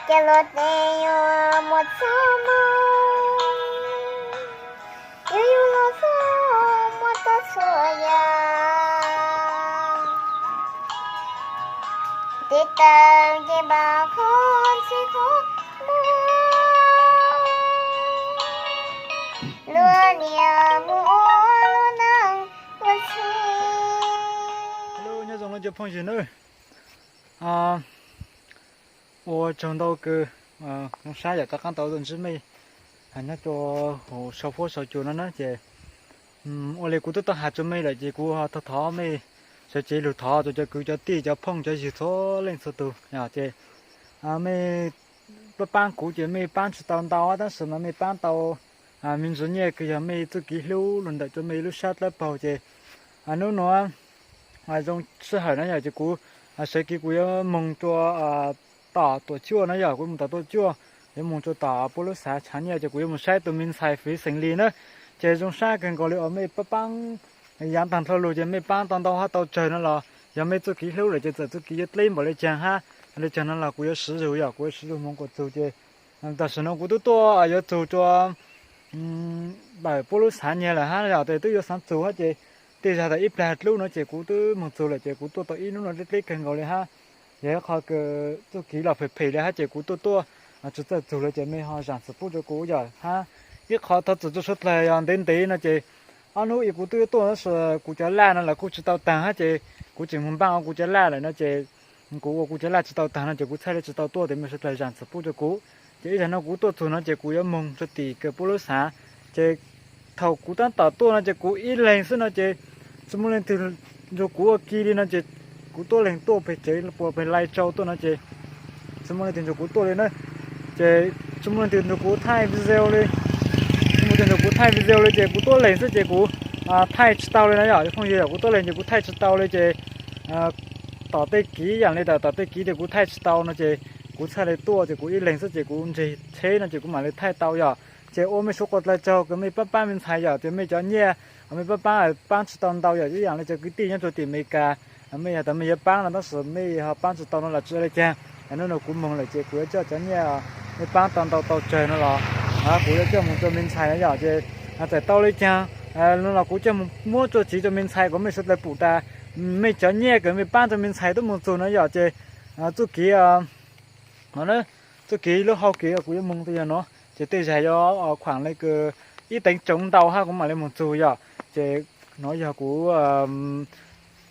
Cov luag tes yuav muaj txoj moo, yuav yug luag txoj muaj txoj txhua yam. Tes taw ces npam qhov txhia qhov muag, luag niam mus ua luag neej ua txiv. Hello, nyob zoo cov phooj ywg nawb. Ua tsaug ntau kawg, Zoo Sab yam rov qab tau tuaj ntsib mej nyob rua hauv sau fuab sau cua no na ces ua li kuv twb tau has rua mej lawm ces kuv ho thov thov mej sawv cev lug thov rua cov kwv cov tij cov phooj cov ywg txhua leej txhua tug ces mej paab paab kuv ces mej paab tsi tau ntau tab sis mas mej paab tau me ntsis nyiaj kws yog mej txuj kev hlub lug ntawm rua mej lub sab dlawb paug ces hnub nuav zoo sij hawm na yog ces kuv sawv kev kuv yuav moog rua tom Tuam Cuaj na yog kuv moog tom Tuam Cuaj, yuav moog rua tom puab lub xav tshav nyiaj ces kuv yuav moog saib tug me ntxhais Fiv Xeem Lis na. Ces zoo sab kawg nkaus li uas mej paab paab yaav taag dlhau lug ces mej paab tau ntau hab tau tsawg no los yog mej txuj kev hlub lawm ces txawm txuj kev yuav dleb npaum le caag hab le caag no los kuv yuav siv zug yog kuv yuav siv zug moog kuas txug ces tam sim no kuv tub tuaj yuav txug rua ntawm puab lub xav nyiag lawm hab yog tes twb yuav xaav txug hab ces tej zag tas ib plag dlub no ces kuv twb moog txug lawm ces kuv tuaj tau ib hnub no dleb dleb kawg nkaus li hab. Yog ib qho kws txuj kev los phem phem li hab ces kuv tuaj tuaj tsi txawj txug lawm ces mej ho zaam txim pub rua kuv yog hab. Ib qho thov txim rua suav dlawg yog ntev ntev no ces ob hnub ib kuv twb yuav tuaj tab sis kuv cov laj no los kuj tsi tau taag hab ces kuv tseem moog npaaj ua kuv cov laj lawm no ces kuv ua kuv cov laj tsi tau taag no ces kuv txhaj le tsi tau tuaj tes mej suav dlawg zaam txim pub rua kuv. Ces ib zag no kuv tuaj txug no ces kuv yuav moog rua tim kawg puab lub xav ces thaum kuv taab tom tuaj no ces kuv ib leeg xwb no ces tsi muaj leej twg nrug kuv ua ke li no ces kuv tuaj leeg tuaj pem tsev puas pem Lai Châu tuaj no ces tsi muaj leej twg nrug kuv tuaj li na. Ces tsi muaj leej twg nrug kuv thaij video li, tsi muaj leej twg nrug kuv thaij video li ces kuv tuaj leeg xwb ces kuv thaij tsi tau li na yog phooj ywg yog kuv tuaj leeg ces kuv thaij tsi tau li ces tom tej kev yaam li tas tom tej kev ces kuv thaij tsi tau no ces kuv txhaj le tuaj ces kuv ib leeg xwb ces kuv ntseg tsheb no ces kuv maam le thaij tau yog. Ces ua mej suav dlawg tsaug kws mej paab paab me ntxhais yog tias mej cov nyiaj mej paab paab paab tsi tau ntau yog ib yaam li cov kwv tij nyob rua tim Amelikas mej yog tas mej yuav paab no tab sis mej ho paab tsi tau no los tsi ua le caag. Hnub no kuv moog lawm ces kuv yuav coj cov nyiaj mej paab tau ntau tau tsawg no los kuv yuav coj moog rua me ntxhais no yog ces txawm tau le caag no los kuv coj moog muab rua txiv rua me ntxhais kom mej suav dlawg pum tas mej cov nyiaj kws mej paab rua me ntxhais tub moog txug no yog ces txuj kev txuj kev lub hau kev kuv yuav moog tas yog no ces tej zag yuav khuaam le kws ib teev tsoov ntau hab kuv maam le moog txug yog. Ces no yog kuv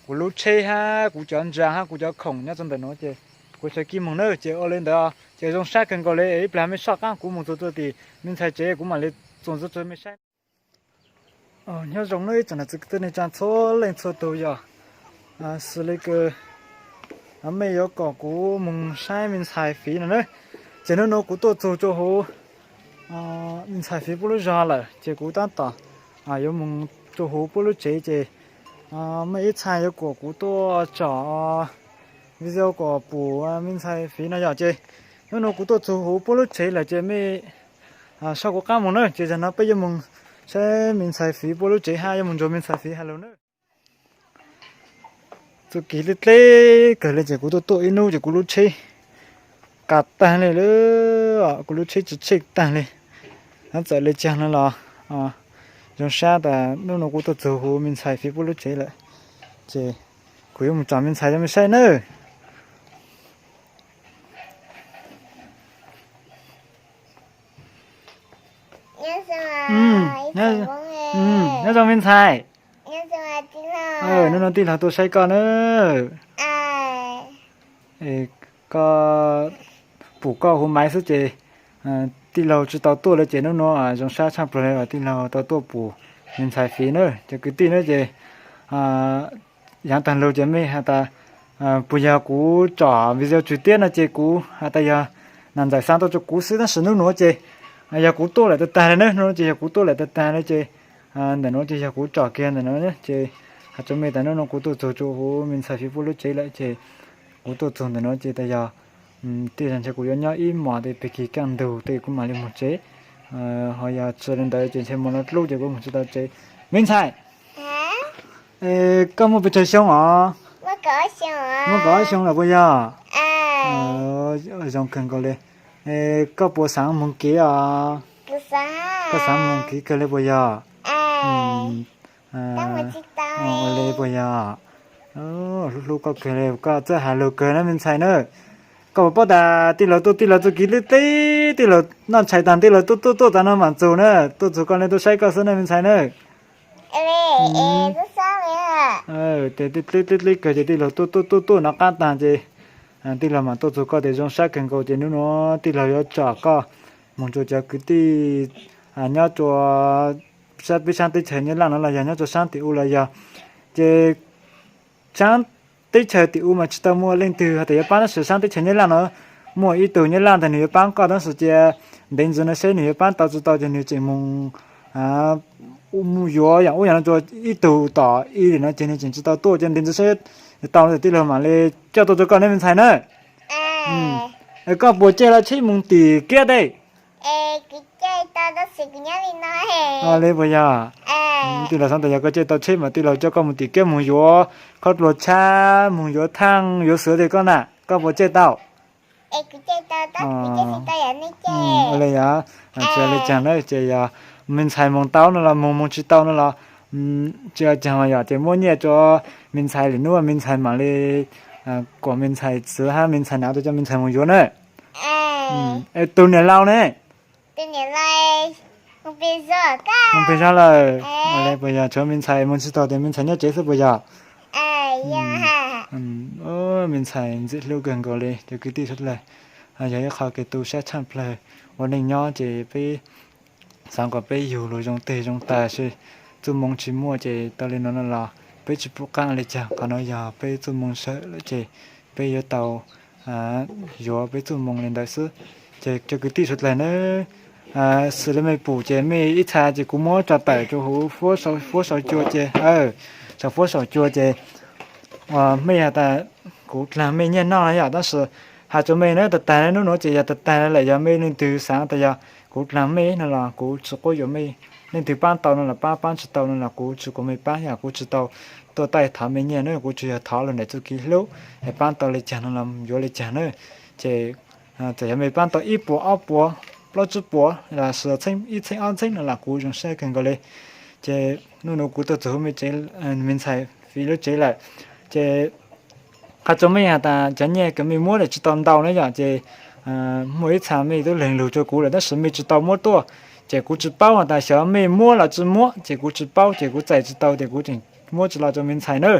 kuv lub tsheb hab kuv cov ntsaa hab kuv cov khoom nyob rua ntawm no ces kuv sawv kev moog na ces ua le ntawd ces zoo sab kawg nkaus li ib plag mej soj qaab kuv moog txug rua tim me ntxhais tsev kuv maam le txuas ntxiv rua mej saib. Nyob zoo nawb ib tsoom niam txiv kwv tij neej tsaa txhua leej txhua tug yog xws le kws mej yuav kom kuv moog saib me ntxhais Fiv no na. Ces hnub no kuv tuaj txug rua huv me ntxhais Fiv puab lub zog lawm ces kuv taab tom yuav moog rua huv puab lub tsev ces mej ib txha yuav kom kuv tuaj tsom video kom pum me ntxhais Fiv no yog ces hnub no kuv tuaj txug huv puab lub tsev lawm ces mej soj kuv qaab moog na ces zag no peb yuav moog saib me ntxhais Fiv puab lub tsev hab yuav moog ntsuag me ntxhais Fiv has lug na. Txuj kev dleb dleb kawg le ces kuv tuaj tuaj ib hnub ces kuv lub tsheb qas taag le lawm, kuv lub tsheb tsi tsheej taag le. Hab txawm le caag no los zoo sab tas hnub no kuv tuaj txug huv me ntxhais Fiv puab lub tsev lawm ces kuv yuav moog tsom me ntxhais rua mej saib nawb. Nyob zoo me ntxhais. Hnub no tij laug tuaj saib koj na. Koj, pum koj huv maiv xwb ces tij laug tsi tau tuaj le ces hnub no zoo sab tshaaj plawg le tij laug tau tuaj pum me ntxhais Fiv na cov kwv tij na ces yaav taag lug ces mej has tas puas yog kuv tsom video tswg tiab no ces kuv has tas yog nam ntxawm xa tuaj rua kuv xwb tab sis hnub nuav ces yog kuv tuaj lawm tag tag le na, hnub nuav ces yog kuv tuaj lawm tag tag le ces ntawm nuav ces yog kuv tsom kiag ntawm nuav ces has rua mej tas hnub nuav kuv tuaj txug rua huv me ntxhais Fiv puab lub tsev lawm ces kuv tuaj txug ntawm nuav ces tas yog tej zag ntshe kuv yuav nyob ib mos tes pig kig kaj ntug tes kuv mam li moog tsev, ho yog tsi le ntawd ces ntshe mos no dlub ces kuv moog tsi tau tsev. Me ntxhais, koj muaj pes tsawg xyoo os? Muaj kaum ob xyoo lawm puas yog? Zoo kawg nkaus li. Koj puas xav moog kev os? Koj xav moog kev kawg le puas yog? Ua le puas yog? Hlub hlub koj kawg le, koj txawj has lug kawg na me ntxhais na. Koj puas paub tas tij laug tuaj, tij laug txuj kev dleb dleb, tij laug noj tshais taag tij laug tuaj tuaj tuaj tas no maam txug na, tuaj txug koj le tuaj saib koj xwb na me ntxhais na. Tes dleb dleb dleb kawg ces tij laug tuaj tuaj tuaj tuaj no qab taag ces tij laug maam tuaj txug koj tes zoo sab kawg nkaus ces nub nuav tij laug yuav tsom koj moog rua cov kwv tij nyob rua sab peb saab teb chaws Nyab Laj no los yog nyob rua saab tim u los yog, ces saab teb chaws tim u mas tsis tau muaj leej twg has tas yuav paab tab sis saab teb chaws Nyab Laj no muaj ib tug Nyab Laj ntawd nwg yuav paab koj tab sis cia ntev ntsis no seb nwg yuav paab tau tsis tau ces nwg tseem moog yuav yam ub yam no rua ib tug tom ib lwm no ces nwg tseem tsis tau tuaj ces ntev ntsis seb tau no tij laug maam le coj tuaj rua koj ne me ntxhais na. Koj puas caij lub tsheb moog tim Kiab teb? Le puas yog? Tij laug xaav tas yog koj caij tau tsheb mas tij laug coj koj moog tim Kiab moog yuav khaub dluag tshab, moog yuav thaaj yuav xuav tej koj na, koj puas caij tau? Le yog, tsis le caag na ces yog me ntxhais moog tau no los moog, moog tsis tau no los tsis le caag mas yog ces muab nyiaj rua me ntxhais lwm nub me ntxhais maam le kuas me ntxhais txwv hab me ntxhais nav tuaj coj me ntxhais moog yuav na. Es tus niam laus ne? Moog peg zog lawm. Le puas yog tshuav me ntxhais moog tsis tau tes me ntxhais nyob tsev xwb puas yog? Me ntxhais ntxim hlub kawg nkaus le cov kwv tij suav dlawg. Yog ib qho kev tu sab tshaaj plawg ua neej nyob ces peb xaav kom peb yug lug zoo teg zoo tag, txuj moo tsis muaj ces tau le nuav no los peb tsis pum qaab le caag. Qhov no yog peb txuj moo sawv lawm ces peb yuav tau yuav peb txuj moo le ntawd xwb. Ces cov kwv tij suav dlawg na, xws le mej pum ces mej ib txha ces kuv muab tso tawm rua huv fuab saum cua ces, saum fuab saum cua ces mej has tas kuv dlaag mej nyiaj noj no yom, tab sis has rua mej na, tag tag nub nuav ces yog tag tag lawm, yog mej leej twg xaav tas yog kuv dlaag mej no los kuv tsis quab yuam mej. Leej twg paab tau no los paab, paab tsis tau no los kuv tsis quas mej paab, yog kuv tsis tau tuaj taij thov mej nyiaj na, kuv tsuas yog thov lug ntawm txuj kev hlub, paab tau le caag no los yuav le caag na. Ces txawm yog mej paab tau ib puas ob puas plaub tsib puas los sis ib txheeb ob txheeb no los kuv zoo sab kawg nkaus le. Ces nub nuav kuv tuaj txug huv me ntxhais fiv lub tsev lawm, ces qha rua mej has tas cov nyiaj kws mej muab lawm tsis tau ntau na yom, ces muaj ib txha mej tub leeg lug rua kuv lawm tab sis mej tsis tau muab tuaj, ces kuv tsis paub has tas xyov mej muab los tsis muab, ces kuv tsis paub ces kuv txais tsis tau ces kuv tseem muab tsis los rua me ntxhais na.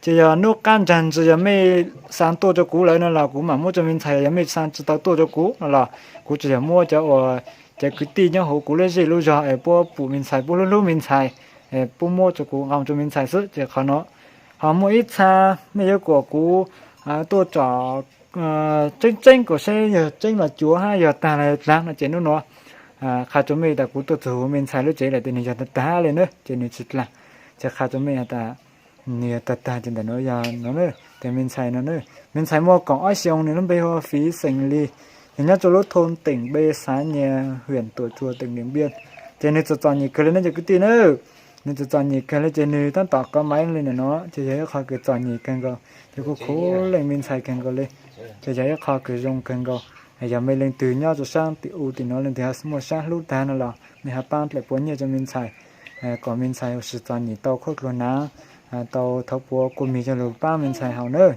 Ces yog nub qaab nraag ntsis yog mej xaa tuaj rua kuv lawm no los kuv maam muab rua me ntxhais, yog mej xaa tsis tau tuaj rua kuv no los kuv tsuas yog muab cov uas cov kwv tij nyob huv kuv lub zej lub zog es puab pum me ntxhais, puab hlub hlub me ntxhais, puab muab rua kuv nqaa rua me ntxhais xwb. Ces qhov no ho muaj ib txha mej yuav kuas kuv tuaj tsom tseeb tseeb kuas seb yog tseeb los cuav hab yog tag los dlaag no ces nub nuav qha rua mej tas kuv tuaj txug me ntxhais lub tsev lawm tes nwg yog tag tag le na ces nwg tsis dlaag. Ces qha rua mej has tas nwg yog tag tag ces ntawm nuav yog no na, tes me ntxhais no na, me ntxhais muaj kaum ob xyoo, nwg lub npe hu ua Fiv Xeem Lis, nwg nyob rua lub thoo Teem Npe, xav Nyias, Huam Tuam Tsuas, Teem Diam Npiaj. Ces nwg txom txom nyem kawg le na cov kwv tij na, nwg txom txom nyem kawg le ces nwg tab tom kov maiv le ntawm nuav ces yog ib qho kws txom nyem kawg nkaus, ces kuv khuv leej me ntxhais kawg nkaus le. Ces yog ib qho kws zoo kawg nkaus, yog mej leej twg nyob rua saab tim u tim nuav leej twg ho muaj saab hlub tag no los mej ho paab dlaim puav nyiaj rua me ntxhais, kom me ntxhais ua si txom nyem tau khaub dluag naav, tau thov puav kua mis coj lug paab me ntxhais haus na. Tam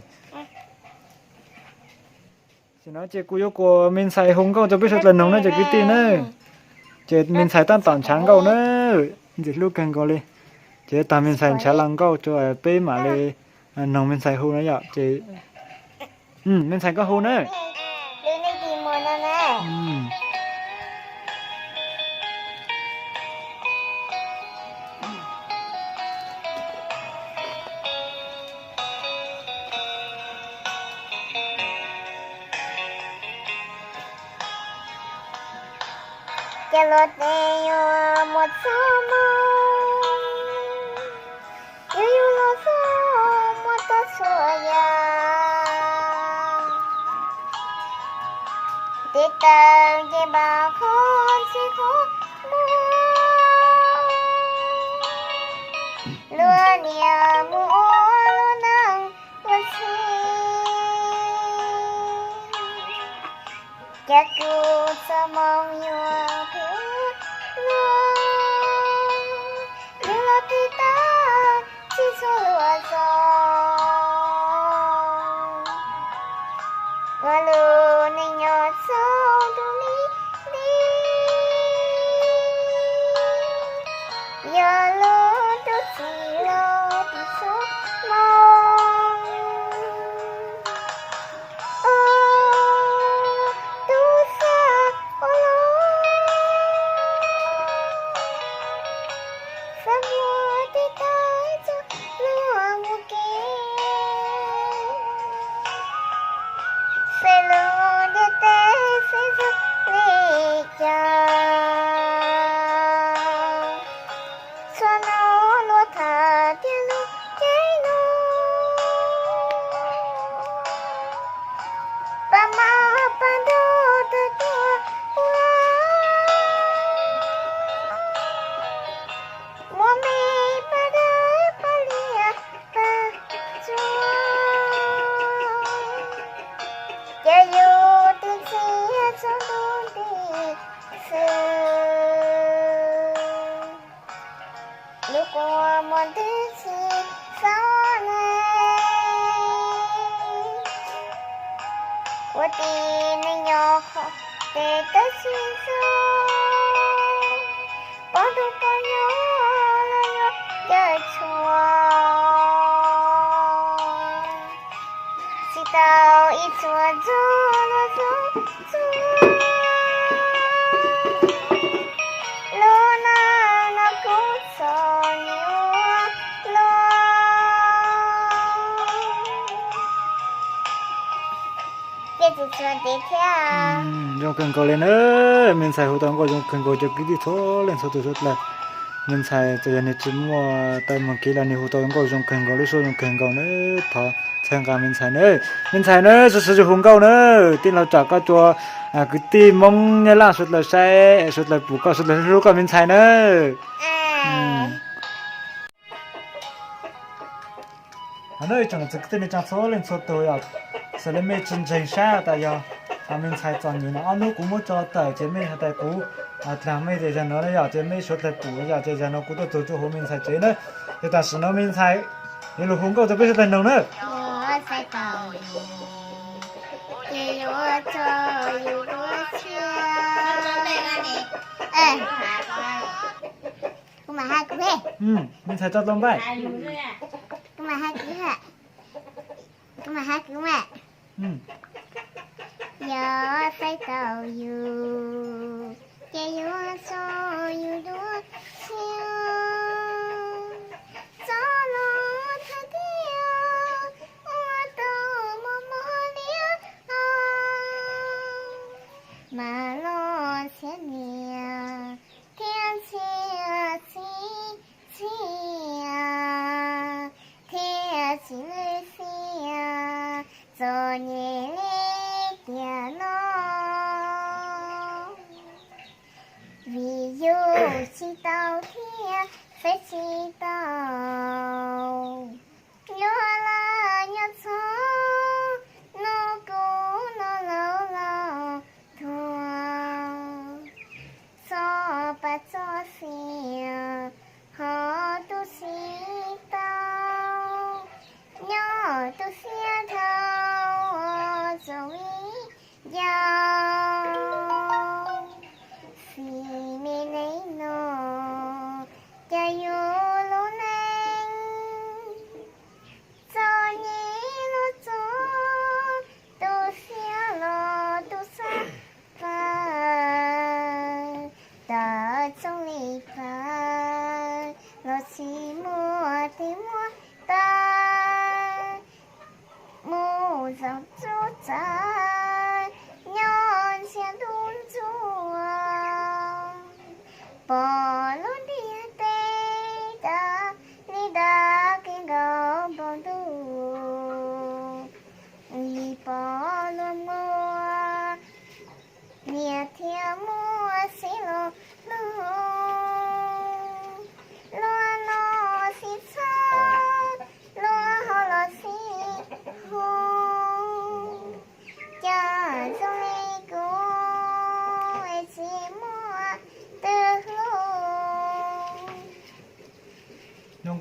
sim no ces kuv yuav kuas me ntxhais hu nkauj rua peb suav dlawg noog na cov kwv tij na. Ces me ntxhais tab tom nrhav nkauj na, ntxim hlub kawg nkaus le. Ces tag me ntxhais nrhav lug nkauj rua peb mam le noog me ntxhais hu na yom. Ces me ntxhais koj hu na. Ces luag tes yuav muaj txuj moog, yug yug luag txuj muaj tuaj txhua yaam. Tes taw ces npam qhuav txhij qhuav muag, luag niam mus ua luag neej ua txhij. Cas kuv txoj hmoo yuav phem ua luaj, lub los tig tag tsis txhua luag zos. Ua lub neej nyob txog ntuj li nti, yog lub ntuj txiv los tig txoj hmoo. Ua tub xab ua luaj, xab muaj tig tag txog luag mus kev. Xeeb lub ntiaj teb xeeb txog li cas, txhua nub luag tham tias lub caij no, pab mab pab ntug tawg tuag ua, muaj me pab dawb pab liag pab tsuag, ces yus twb ntxhiab txog ntuj nti xwb. Lub kua muag ntws tsis xav ne, ua tib neeg nyob qhov tes tawb tsis xav, poj ntxoog poj nyob los yuav ncaws tshua, tsis tau ib txhua ntxuag luag txhua ntxuag. Lub neej no kuj txom nyem ua luaj. Ces tsis txhua ntev thiab. Zoo kawg nkaus li na, me ntxhais hu tau nkauj zoo kawg nkaus cov kwv tij txhua leej txhua tus suav dlawg. Me ntxhais txawm yog nws tsis muaj teeb meem kev los nws hu tau nkauj zoo kawg nkaus, lub suab zoo kawg nkaus na. Thov txhawb nqa me ntxhais na. Me ntxhais na, sawv daws hu nkauj na, tij laug tsam koj cua kwv tij Hmoob Nyab Laj suav dlawg saib, suav dlawg pum koj, suav dlawg hlub koj me ntxhais na. Hos nej tsoom kwv tij neej tsa txhua leej txhua tus yog, xws li mej tsis ntseeg saib tas yog me ntxhais txom nyem no ob hnub kuv muab tso tawm ces mej has tas kuv dlaag mej ces zag no yog ces mej suav dlawg pum yog ces zag no kuv tuaj txug tsuj huv me ntxhais tsev na. Ces tam sim no me ntxhais yuav lug hu nkauj rau peb suav dlawg noog na. Kuv mam has kuv, me ntxhais tso tau npaij. Kuv mam has kuv, kuv mam has kuv mas. Yog saib tau yus ces yuav tso yus dua tshiab, txoj lus thawj tiam ua tus muaj muaj liab los mas los txhiab niam thiab txhiab txiv, txhiab thiab txiv lwj xiab txom nyem li tiam no. Vim yus tsis tau thiab saib tsis tau, luag lawm nyob txog nub kuv no laus laus tuag, txhob pab txoj sia ho tu siab tau, nyob tu siab dhau txog viv ncaus. Xws me neej no, cas yuav lub neej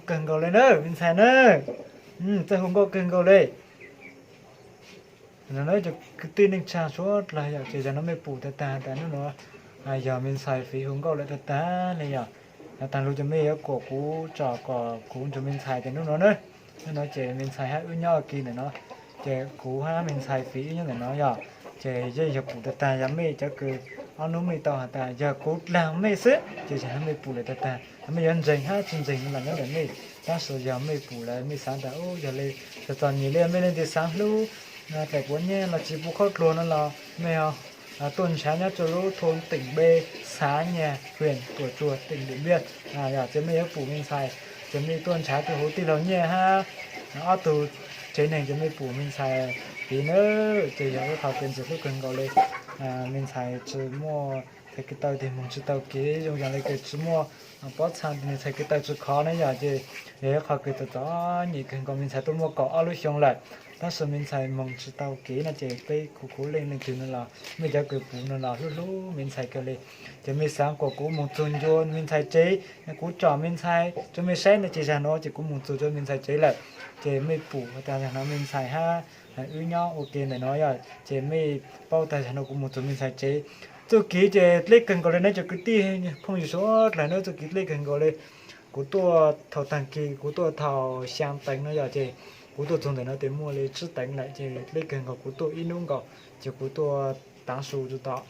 kawg nkaus li na me ntxhais na. Txawj hu nkauj kawg nkaus li. Cov kwv tij neej tsa suav dlawg yom, ces yog no mej pum tag tag tas nub no yog me ntxhais fiv hu nkauj lawm tag tag li yom. Taag lug ces mej yuav kuam kuv tsom kom kuv nrug me ntxhais ces nub no na, nub no ces me ntxhais hab wb nyob ua ke ntawm no, ces kuv hab me ntxhais fiv wb nyob ntawm no yom. Ces yeej yog pum tag tag, yog mej cov kws ob nub mej tau has tas yog kuv dlaag mej xwb ces yog no mej pum lawm tag tag, mej yuav ntseeg hab tsi ntseeg los nyob ntawm mej, tab sis yog mej pum lawm mej xaav tas ub yog le txom nyem li mej leej twg xaav hlub, txawm puas nyiaj los tsis pub khaub dluag no los mej tuaj nrhav nyob rua lub thôn Tỉnh B, xã Nhà, huyện Tủa Chùa, tỉnh Điện Biên. Yog ces mej yuav pum me ntxhais, ces mej tuaj nrhav rua huv tij laug Nyiaj hab ob tug tsev neeg ces mej pum me ntxhais fiv na, ces yog ib qho kws ntxim hlub kawg nkaus li. Me ntxhais tsi muaj txhais kev taw tes moog tsi tau kev zoo, yog le kws tsi muaj pob txha tes nwg txhais kev taw tsi khov na yom, ces yog ib qho kws txom txom nyem kawg nkaus. Me ntxhais tuaj muaj kaum ob lub xyoo lawm, tab sis me ntxhais moog tsi tau kev no ces peb kuv khuv leej leej twg no los mej cov kws pum no los hlub hlub me ntxhais kawg li. Ces mej xaav kuas kuv moog txug ncua me ntxhais tsev, kuv tsom me ntxhais rua mej saib no ces zag nuav ces kuv moog txug rua me ntxhais tsev lawm, ces mej pum tas zag nuav me ntxhais hab wb nyob ua ke ntawm no yom, ces mej paub tas zag nuav kuv moog txug me ntxhais tsev. Txuj kev ces dleb kawg nkaus li na cov kwv tij phooj ywg suav dlawg na, txuj kev dleb kawg nkaus li. Kuv tuaj thaum taag kis kuv tuaj thaum xyaa teev no yom, ces kuv tuaj txug ntawm no tes muaj li tsib teev lawm, ces dleb kawg nkaus kuv tuaj ib nub nkaus, ces kuv tuaj taav su rua tom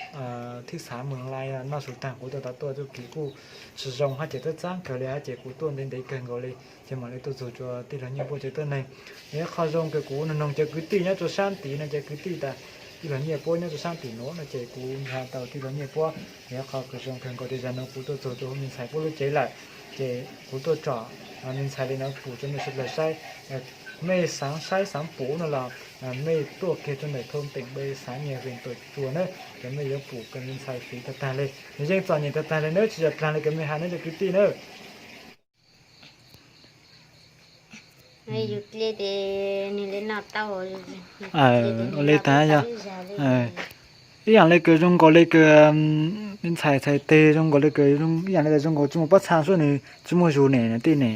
thib xav moog lais noj su taag kuv tuaj tod tuaj, txuj kev kuj tsi zoo hab ces txaab txaab kawg li hab ces kuv tuaj ntev ntev kawg nkaus li, ces mam li tuaj txug rua tij laug Nyiaj Puab cov tuab neeg. Yog ib qho zoo kws kuv noog noog cov kwv tij nyob rua sab ntiv no, cov kwv tij tas tij laug Nyiaj Puab nyob rua sab ntiv nuav no ces kuv nrhav tau tij laug Nyiaj Puab. Yog ib qho kws zoo kawg nkaus li, zag nuav kuv tuaj txug rua huv me ntxhais puab lub tsev lawm, ces kuv tuaj tsom me ntxhais li no pum rua mej suav dlawg saib. Mej xaav saib xaav pum no los mej tuaj kiag rua ntawm thôn Tỉnh B, xã Nhà, huyện Tủa Chùa na, ces mej yuav pum kws me ntxhais fiv tag tag li. Nwg yeej txom nyem tag tag li na, tsi yog dlaag li kws mej has na cov kwv tij na. Ua li tas yog ib yaam le kws zoo nkaus le kws me ntxhais txhais teg zoo nkaus le kws ib yaam le kws zoo nkaus tsi muaj pob txha suab, nwg tsi muaj zug ne na tij ne.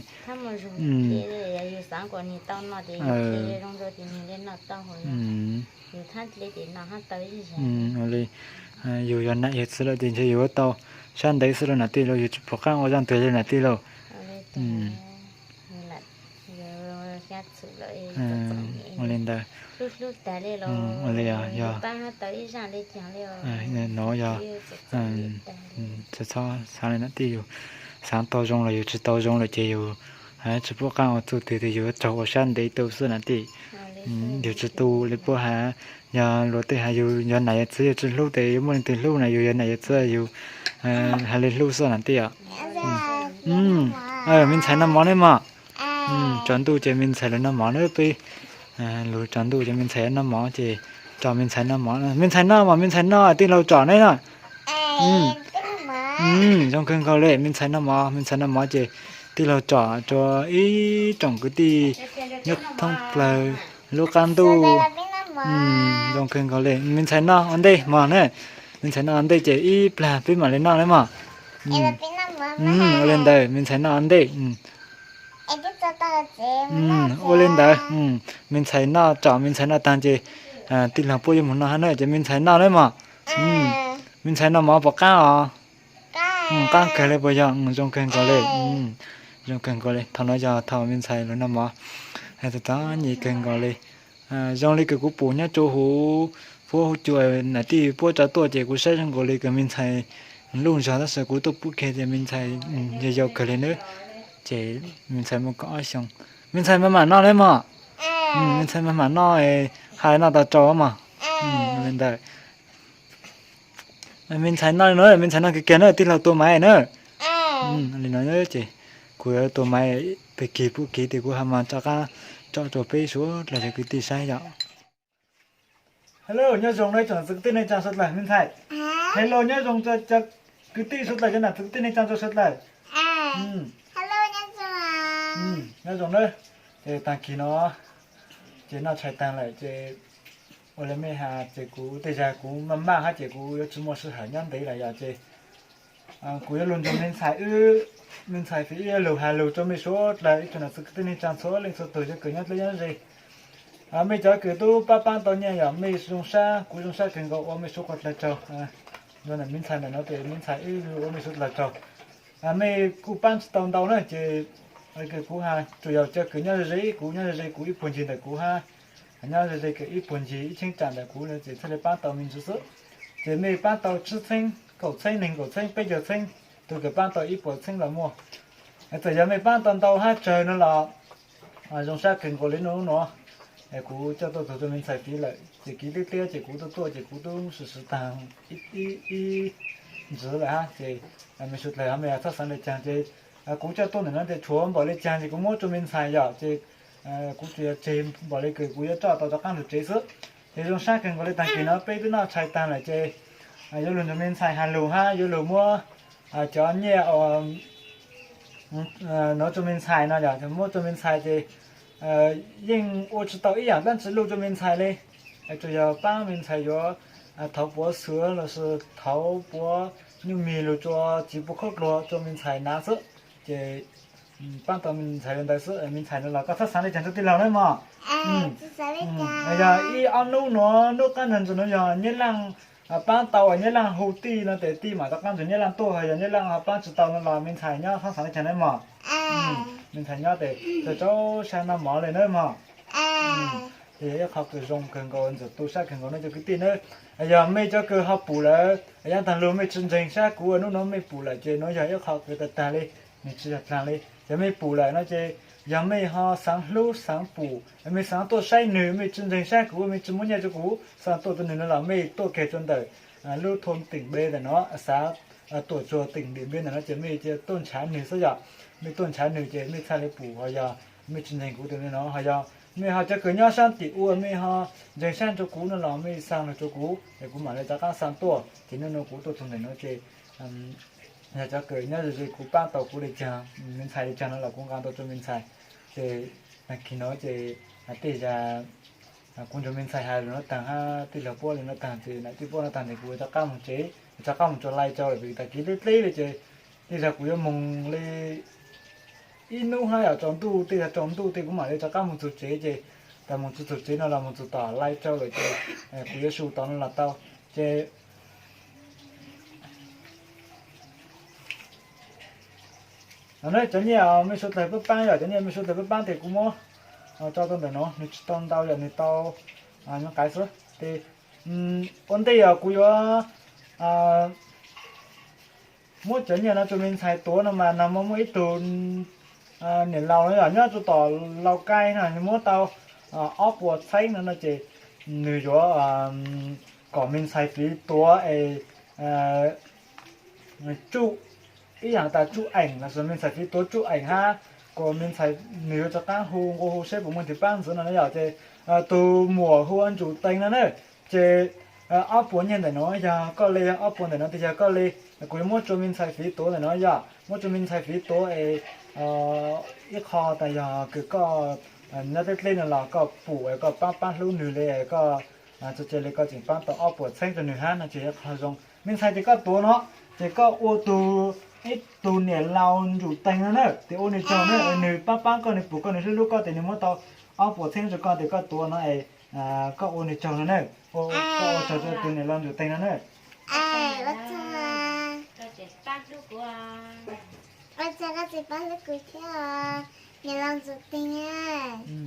Ua li, yug yog nam yog txiv lawm ces ntshe yug yuav tau sab ntev xwb lauj nam tij lauj, yug tsi pum qaab ua zaaj twg li nam tij lauj. Ua li ntawd. Ua li yog no yog txhob xaav li nam tij, yug xaav tau zoo los yug tsi tau zoo lawm ces yug tsi pum qaab ua txuj twg tes yug yuav raug ua sab ntev tu xwb nam tij. Yug tsi tu li puab has, yog luag tej has yug yog nam yog txiv yug tsi hlub tes yuav muaj leej twg hlub na, yug yog nam yog txiv yug has li hlub xwb nam tij os. Me ntxhais noj mov ne mog. Tsaus ntuj ces me ntxhais lug noj mov na peb. Lug tsaus ntuj ces me ntxhais noj mov ces tsom me ntxhais noj mov, me ntxhais noj mov, me ntxhais noj tij laug tsom ne no. Zoo kawg nkaus li, me ntxhais noj mov, me ntxhais noj mov ces tij laug tsom rua ib tsoom kwv tij nyob thoob plawg lub qab ntuj. Zoo kawg nkaus li, me ntxhais noj ua ntej mog na, me ntxhais noj ua ntej ces ib plag peb mam li noj na mog. Ua li ntawd, me ntxhais noj ua ntej. Ua li ntawd, me ntxhais noj, tsom me ntxhais noj taag ces tij laug puab yuav moog noj hab na, ces me ntxhais noj na mog. Me ntxhais noj mov puas qaab os? Qaab kawg li puas yog? Zoo kawg nkaus li. Zoo kawg nkaus li, thaum no yog thaum me ntxhais lug noj mov, txom nyem kawg nkaus li. Zoo li kws kuv pum nyob rua huv puab huv cua nam tij puab tso tuaj ces kuv saib zoo nkaus li kws me ntxhais luj zog, tab sis kuv tuaj pum kiag ces me ntxhais yog yau kawg li nawb. Ces me ntxhais muaj kaum ob xyoo. Me ntxhais maj mam noj na mog. Me ntxhais maj mam noj, hais noj tau rau mog. Li ntawd. Me ntxhais noj li no, me ntxhais noj kiag kiag na, tij laug tua maiv na. Li no ces kuv yuav tua maiv peg kig pum kig tes kuv ho mas rov qab tsom rua peb suav dlawg cov kwv tij saib yom. Hello, nyob zoo nawb tsoom kwv tij neej tsaa suav dlawg, me ntxhais. Hello, nyob zoo cov kwv tij suav dlawg, cov nam kwv tij neej tsaa suav dlawg. Nyob zoo nawb. Ces taag kis no ces noj tshais taag lawm ces ua li mej has ces kuv tej zag kuv maj maj hab ces kuv yuav tsi muaj sij hawm nyob ntev lawm yom ces Kuv yuav lug nrug me ntxhais wb, me ntxhais fiv ib lug has lug rua mej suav dlawg ib tsoom nam txiv kwv tij neej tsaa txhua leej txhua tug cov kws nyob dleb nyob ze. Mej cov kws tub paab paab tau nyiaj yog mej zoo sab, kuv zoo sab kawg nkaus ua mej suav dlawg tsaug. Yog me ntxhais ntawm no tes me ntxhais wb ua mej suav dlawg tsaug. Mej kuj paab tsi tau ntau na ces kuv has tsuas yog cov kws nyob ze ze ib, kuv nyob ze ze kuv ib puag ncig ntawm kuv hab, nyob ze ze kws ib puag ncig ib cheeb tsam ntawm kuv ces txhaj le paab tau me ntsis xwb. Ces mej paab tau tsib txheeb, kaum txheeb, neeg nkaum txheeb, peb caug txheeb, tug kws paab tau ib puas txheeb los muaj. Txawm yog mej paab tau ntau hab tsawg no los zoo sab kawg nkaus le nuav. Kuv coj tuaj txug rua me ntxhais fiv lawm ces kiv dleb dleb ces kuv tuaj tuaj ces kuv tub swm swm taag ib ntsis lawm hab ces mej suav dlawg mej txhob xaav le caag ces kuv coj tuaj ntawm no ces tshuav npaum le caag ces kuv muab rua me ntxhais yom ces kuv tsuas yog tseg npaum le kws kuv yuav roj tau rov qaab lug tsev xwb. Ces zoo sab kawg nkaus le taag kis no peb twb noj tshais taag lawm ces yuav lug nrug me ntxhais has lug hab yuav lug muab cov nyiaj no rua me ntxhais no yog muab rua me ntxhais ces yeej ua tsi tau ib yaam dlaab tsi luj rua me ntxhais le. Tsuas yog paab me ntxhais yuav thauv puav xuav los sis thauv puav nyuj mis lug rua txiv puav khaub dluag rua me ntxhais hnav xwb. Ces paab tau me ntxhais le ntawd xwb. Me ntxhais no los koj txhob xaav le caag rua tij laug na mog. Yog ib ob nub nuav nub qaab ntug ntawm nuav yog Nyab Laaj paab tau Nyab Laaj hu tij no tes tij mam rov qaab nrug Nyab Laaj tuaj, yog Nyab Laaj ho paab tsi tau no los me ntxhais nyob txhob xaav le caag na mog. Me ntxhais nyob tes tau rau sab noj mov le na mog. Ces yog ib qho kws zoo kawg nkaus ntxim tu sab kawg nkaus no cov kwv tij na. Yog mej cov kws ho pum lawm yav taag lug mej tsi ntseeg sab kuv ua nub nuav mej pum lawm ces nuav yog ib qho kws tag tag le, nws tsi yog dlaag le. Yog mej pum lawm no ces yog mej ho xaav hlub xaav pum, mej xaav tuaj saib nwg, mej tsi ntseeg sab kuv, mej tsi muab nyiaj rua kuv, xaav tuaj rua nwg no los mej tuaj kiag rua ntawm lub thua teem be ntawm no, xav tuam tsuag teem Diam Npiab ntawm no ces mej tuaj nrhav nwg xwb yom. Mej tuaj nrhav nwg ces mej txhaj le pum, ho yog mej tsi ntseeg kuv tus no, ho yog mej ho cov kws nyob sab tim ua mej ho ntseeg sab rua kuv no los mej xaa lug rua kuv es kuv mam le rov qaab xaa tuaj. Ces nub nuav kuv tuaj txug ntawm no ces yog cov kws nyob ze ze kuv paab tau kuv le caag, me ntxhais le caag no los kuv nqaa tau rua me ntxhais. Ces taag kis no ces tej zag kuv nrug me ntxhais has le nuav taag hab tij laug puab le nuav taag ces nam tij puab nuav taag tes kuv rov qaab moog tsev, rov qaab moog rua Lai Châu lawm vim taag kis dleb dleb le ces tej zag kuv yuav moog le ib nub hab yog tsaus ntuj, tej zag tsaus ntuj tej kuv mam le rov qaab moog txug tsev ces tas moog txug tsev no los moog txug tom Lai Châu lawm ces kuv yuav su tom no los tau. Ces no cov nyiaj mej suav dlawg pab paab, yog cov nyiaj mej suav dlawg pab paab tes kuv muab tso rau ntawm no, nws tsis tau ntau yog nws tau nyob qaiv xwb. Tes ua ntej yog kuv yuav muab cov nyiaj no rua me ntxhais tuav no mas nag hmo muaj ib tug niam laus no yog nyob rua tom Laus Kaib no nws muab tau ob puas txheeb no no ces nws yuav kom me ntxhais fiv tuav es tsuj, ib yaam tas tsuj eem los sis me ntxhais fiv tuav tsuj eem hab, kuas me ntxhais nws yuav rov qaab hu nqua hu seb puas muaj tus paab ntxiv no na yom. Ces tus muam hu ua Ntsum Teev no na, ces ob puas nyiaj ntawm no yog koj le, ob puas ntawm no tes yog koj le. Kuv yuav muab rua me ntxhais fiv tuav ntawm no yom, muab rua me ntxhais fiv tuav es ib qho tas yog kws koj nyob dleb dleb no los koj pum es koj paab paab hlub nwg le, koj tso tseg le koj tseem paab tau ob puas txheeb rua nwg hab no ces yog qho zoo. Me ntxhais ces koj tuav no, ces koj ua tug, ib tug niam laus Ntsum Teev no na, tes ua nwg tsaug na, nwg paab paab koj, nwg pum koj, nwg hlub hlub koj tes nwg muab tau ob puas txheeb rua koj tes koj tuav no es koj ua nwg tsaug no na, koj ua tsaug rua tug niam laus Ntsum Teev no na.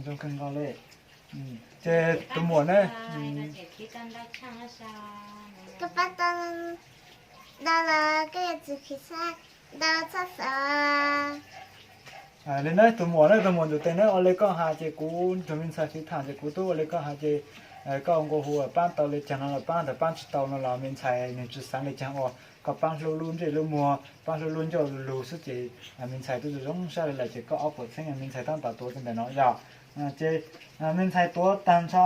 Zoo kawg nkaus le. Ces tus muam na, le na tus muam na, tus muam Ntsum Teev na, ua le koj has ces kuv nrug me ntxhais fiv thaam ces kuv tub ua le koj has ces koj nqua hu paab tau le caag no los paab, tas paab tsis tau no los me ntxhais nwg tsis xaav le caag ua, koj paab hlub lub ntsej lub muag, paab hlub lub ncauj lug xwb ces me ntxhais tub zoo sab le lawm ces koj ob puas txheeb me ntxhais taab tom tuav rua ntawm no yom. Ces me ntxhais tuav taag nrho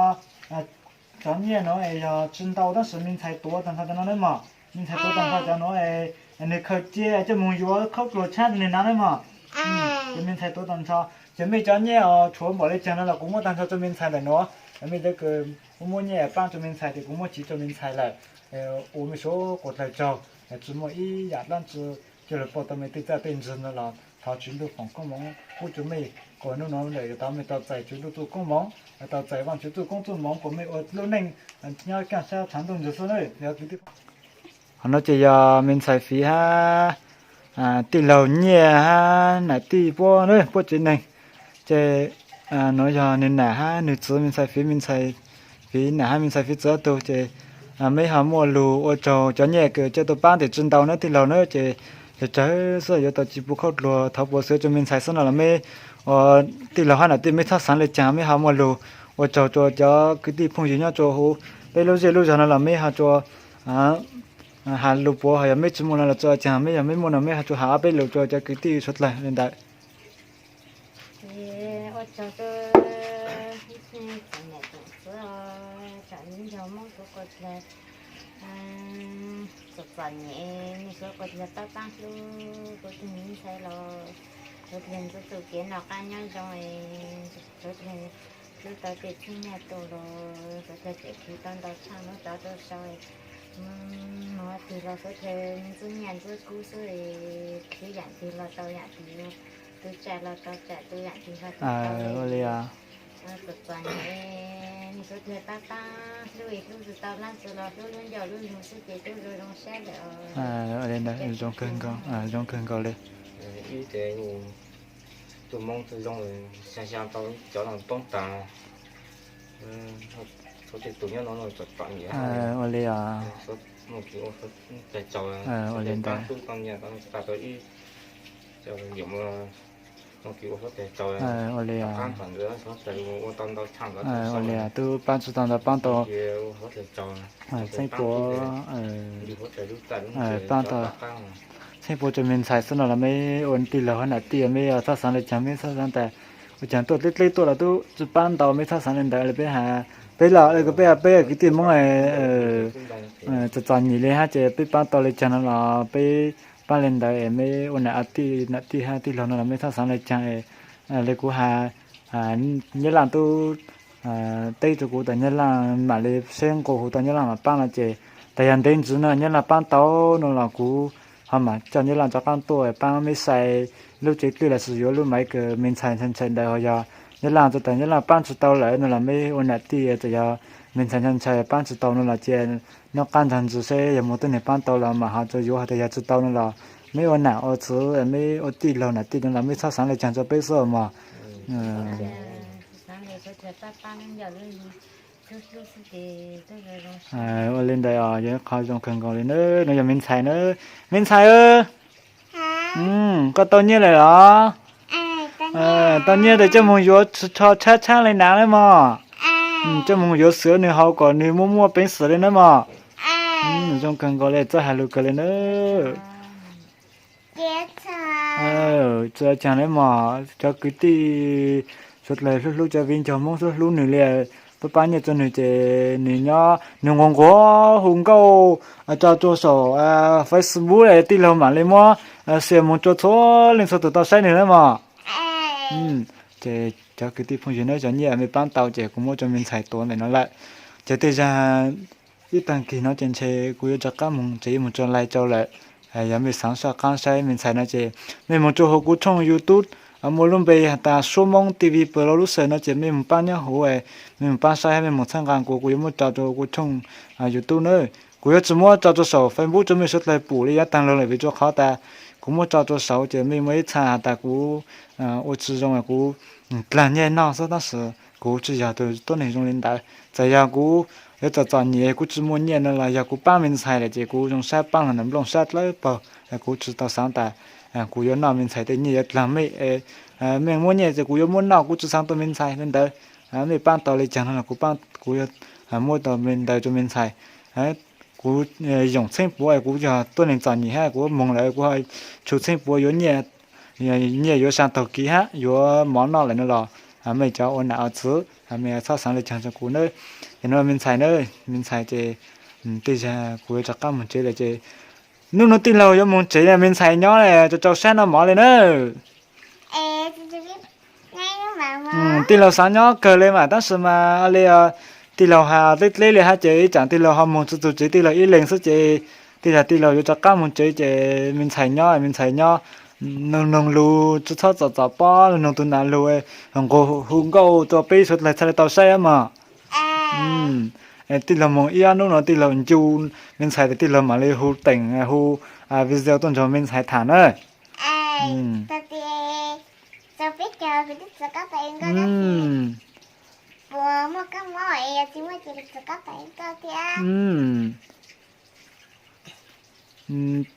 cov nyiaj no es yog tsis ntau tab sis me ntxhais tuav taag nrho cov no na mog. Me ntxhais tuav taag nrho cov no es nwg khaws cia coj moog yuav khaub dluag tshab rua nwg hnav na mog. Ces me ntxhais tuav taag nrho, ces mej cov nyiaj tshuav npaum le caag no los kuv muab taag nrho rua me ntxhais ntawm no. Mej cov kws muab nyiaj paab rua me ntxhais ces kuv muab tsiv rua me ntxhais lawm. Ua mej suav dlawg tsaug. Tsis muaj ib yam dlaab tsi coj lug pauj tau mej tej txaj tej ntsig no los thov Tswv Ntuj foom koob moov pub rua mej, kuas nub nua ntawm yuav tau mej tau txais Tswv Ntuj txuj koob moov, tau txais Vaajtswv txuj koob txuj moov kuas mej ua lub neej nyob kaaj sab tshav ntuj ntsig xwb na. Yog kwv tij, qhov nuav ces yog me ntxhais Fiv hab tij laug Nyiaj hab nam tij puab, puab tsev neeg. Ces nuav yog nwg nam hab nwg txiv, me ntxhais Fiv, me ntxhais Fiv nam hab me ntxhais Fiv txiv ob tug. Ces meb ho muaj lug ua tsaug cov nyiaj kws coj tuaj paab tes tsi ntau na tij laug na, ces tsawg tsawg xwb yuav tau tsi pum khaub dluag thov puas xwv rua me ntxhais xwb no los meb, tij laug hab nam tij meb txhob xaav le caag, meb ho muaj lug ua tsaug rua cov kwv tij phooj ywg nyob rua huv peb lub zej lub zog no los meb ho rua has lug puav, ho yog meb tsi muaj no los tsi ua caag, meb yog meb muaj no meb ho rua has ob peb lug rua cov kwv tij suav dlawg le ntawd. Ces ua tsaug rua ib tsoom niam tsoom txiv, tsoom viv ncaus Moob suav dlawg, txom txom nyem, mej suav dlawg paab paab hlub kuv tug me ntxhais los suav dlawg ntsib txuj kev noj qaab nyob zoo, suav dlawg hlub tau tej txheeb nyiaj tuaj los suav dlawg tseem khwv tau ntau tshaj nuav rov rua sau. Nuav tig los suav dlawg ntxub nyiaj ntxub kub xwb, khwv yaam twg los tau yaam twg, tu tsam los tau tsam, tu yaam twg los tau. Txom txom nyem, mej suav dlawg paab paab hlub, hlub tsi tau dlaab tsi los hlub lub ncauj lub lug xwb ces tub zoo zoo sab lawm. Zoo kawg nkaus le. Ib ces tug Moob tug zoo, xyaa xyaa tau cov no poob taag, txhua tej tug nyob no txom txom nyem. Ua li os. Ua li ntawd. Ua li, ua li tub paab tsi tau ntawd paab tau. Txheeb puav, paab tau, txheeb puav rua me ntxhais xwb no los meb ua tij laug hab nam tij meb txhob xaav le caag, meb txhob xaav tas ua caag tuaj dleb dleb tuaj los tub tsi paab ntau, meb txhob xaav le ntawd le peb has. Peb los peb, peb kwv tij Moob txom txom nyem le hab ces peb paab tau le caag no los peb paab le ntawd, meb ua nam tij, nam tij hab tij laug no los meb txhob xaav le caag. Le kuv has, Nyab Laj tub teb rua kuv tas Nyab Laj mam le saib nqua hu tau Nyab Laj mam paab no ces tas yog ntev ntsws no Nyab Laj paab tau no los kuv ho mam coj Nyab Laj rov qaab tuaj paab meb sai lub tsev dlej los sis yuav lub maiv kws me ntxhais ntshai ntshai ntawd, ho yog Nyab Laj txug tas Nyab Laj paab tsi tau lawm no los meb ua nam tij tas yog me ntxhais ntshai ntshai paab tsi tau no los cia noj qaab nrug ntsws seb yog muaj tug neeg paab tau los mam ho rua yuav, ho tas yog tsi tau no los meb ua nam ua txiv, meb ua tij laug nam tij no los meb txhob xaav le caag rua peb xwb mog. Ua li ntawd os, yog qhov zoo kawg nkaus le na. No yog me ntxhais na. Me ntxhais, koj tau nyiaj lawm los? Tau nyiaj tas coj moog yuav tsho tshab tshab le nav le mog. Coj moog yuav xwv nwg haus kom nwg muaj muaj peev xwm le na mog. Zoo kawg nkaus le, txawj has lug kawg le na. Tsi caag le mog, cov kwv tij suav dlawg hlub hlub, cov viv ncaus Moob hlub hlub nwg le, pab pab nyiaj rua nwg ces nwg nyob nwg nquag nquag hu nkauj tso rua saum Facebook, tij laug mam le muab share moog rua txhua leej txhua tug tau saib nwg na mog. Ces cov kwv tij phooj ywg, nub cov nyiaj mej paab tau ces kuv muab rua me ntxhais tuav ntawm no lawm. Ces tej zag ib taag kis no ces ntshe kuv yuav rov qaab moog tsev moog tso lais rau lawm. Yog mej xaav saj qaab saib me ntxhais no ces mej moog rua huv kuv tshooj YouTube muaj lub npe has tas Suab Moob TV Producer no ces mej moog paab nyob huv, mej moog paab saib, mej moog txhawb nqaa kuv, kuv yuav muab tso rua kuv tshooj YouTube na. Kuv yuav tsi muab tso rua saum Facebook rua mej suav dlawg pum le yav taag lug lawm, vim rua qhov tas kuv muab tso rua saud ces mej muaj ib txha has tas kuv ua tsi zoo, kuv dlaag nyiaj noj xwb, tab sis kuv tsi yog tug tuab neeg zoo le ntawd. Txawm yog kuv yuav txom txom nyem, kuv tsi muaj nyiaj no los yog kuv paab me ntxhais lawm ces kuv zoo sab paab lug nroog sab dlawb paug, kuv tsi tau xaav tas kuv yuav noj me ntxhais tej nyiaj yuav dlaag mej. Mej muab nyiaj ces kuv yuav muab noj, kuv tsi xaav tau me ntxhais le ntawd. Mej paab tau le caag no los kuv yuav muab tau me ntawd rua me ntxhais. Kuv yoom txheeb puav, kuv yog tuab neeg txom nyem hab kuv moog lawm kuv ho tshum txheeb puav yuav nyiaj, nyiaj yuav sab taug kev hab yuav mov noj lawm no los mej cov ua nam ua txiv mej txhob xaav le caag rua kuv na. Ces no me ntxhais na, me ntxhais ces tej zag kuv yuav rov qaab moog tsev lawm ces nub nua tij laug yuav moog tsev, me ntxhais nyob rau rau sab noj mov le na. Tij laug xaav nyob kawg le mas, tab sis mas le tij laug has dleb dleb le hab ces ib tsaam tij laug ho moog tsi txug tsev, tij laug ib leeg xwb ces Tij laug, tij laug yuav rov qab mus tsev ces me ntxhais nyob, me ntxhais nyob, noog noog lus, tsis txhob txom txom pob, noog tus nam lus, nqus hu nkauj rau peb suav dlawg txhaj le tau saib mog. Tij laug mus ib ob hnub no tij laug ncu me ntxhais tas tij laug mam li hu teem hu video tuaj nrog me ntxhais tham na.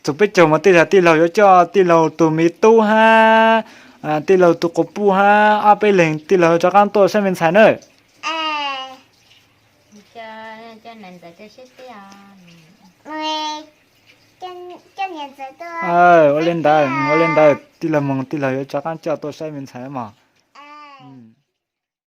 Txug peb caug mas tij laug, tij laug yuav coj tij laug tus me tub hab tij laug tus quas puj hab ob peb leeg tij laug rov qab tuaj saib me ntxhais na. Ua li ntawd, ua li ntawd tij laug mus tij laug yuav rov qab coj tuaj saib me ntxhais mog.